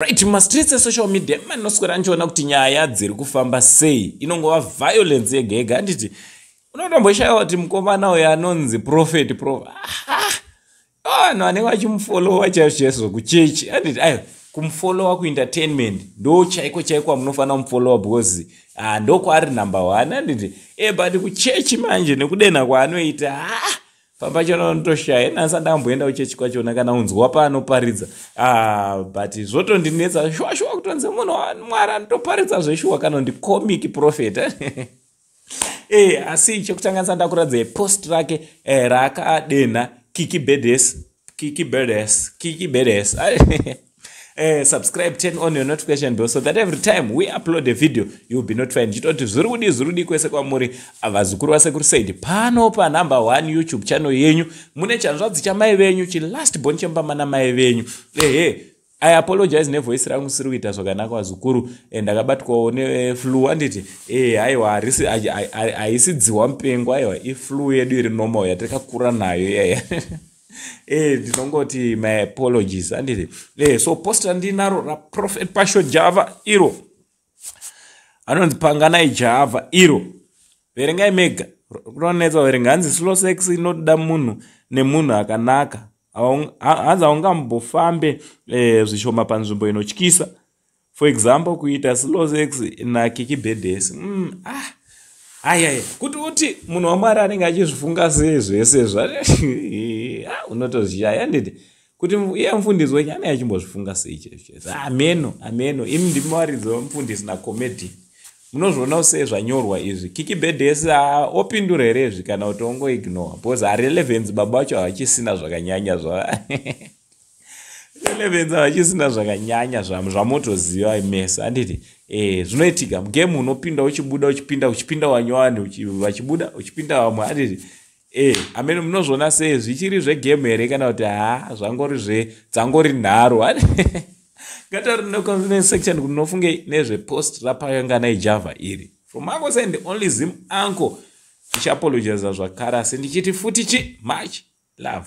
Right, mumastreets esocial media manoswera ndichiona kuti nyaya dziri kufamba sei. Inongova violence yega yega, handiti? Unotomboshaiwa kuti mukomana uyo anonzi prophet pro, vanhu vanenge vachimufollowa chaizvo chaizvo kuchechi, handiti? Aiwa, kumufollowa kuentertainment ndo chaiko chaiko amunofanira kumufollowa, because ndokwaari number one, handiti? But kuchechi manje, nekudenha kwaanoita, pamba chona unotoshaya. Nhasi ndamboenda kuchechi kwachona, kana unzwa paanoparidza, but zvotondinetsa shuwa shuwa kutonzi munhu waMwari anotoparidza zveshuwa, kana ndi comic prophet. Asi chekutanga ndakuradzai post rake raakadenha Kiki Badass, Kiki Badass, Kiki Badass. Subscribe, turn on your notification bell so that every time we upload a video you will be notified. Ndichitoti zviri kudi, zviri kudi kwese kwamuri, vazukuru vasekuru said pano panumber one YouTube channel yenyu. Mune chanzvadzi chamai venyu, chilast born chemba namai venyu. Ehe, I apologize nevoice rangu siri kuita zvakanaka, vazukuru. Ndakabatwawo neflu, handiti? Aiwa, haisi dziwa mupengo, aiwa, iflu yedu iri normal yatakakura nayo iyaya. Ndinongoti my apologies, handiti? So post randinaro raProphet Passion Java iro anonzi Panganai Java iro, verengai mega, rinonetsa kuverenga. Hanzi slow sex inoda munhu nemunhu akanaka. Hanzi haungambofambe zvishoma panzvimbo inotyisa, for example kuita slow sex naKiki Badass. Ah, ayaya, kuti uti munhu waMwari anenge achizvifunga sei zvese zva, unotozvishaya, handiti? Kuti iye mufundisi wenyu anenge achimbozvifunga sei chaizvo? Ameno, ameno, imi ndimi varidzi vamufundisi nacomedy, munozvionawo sei zvanyorwa izvi? Kiki Badass opindura here izvi, kana kuti ongoignore? Because harelevance baba vacho havachisina zvakanyanya, zva relevance havachisina zvakanyanya, zvamotoziva mese, handiti? Zvinoitika mugame, unopinda uchibuda, uchipinda, uchipinda wanyowani vachibuda, uchipinda vamwe, handiti? Amene, munozviona sei? Zvichiri zvegame here, kana kuti ha, zvangori zve dzangori nharo? Ngatauri necomment section kuti unofunge nezvepost raPanganai Java iri. From Uncle Saint, the only Zim uncle, ndichiapologiza zvakare, asi ndichiti futi chi much love.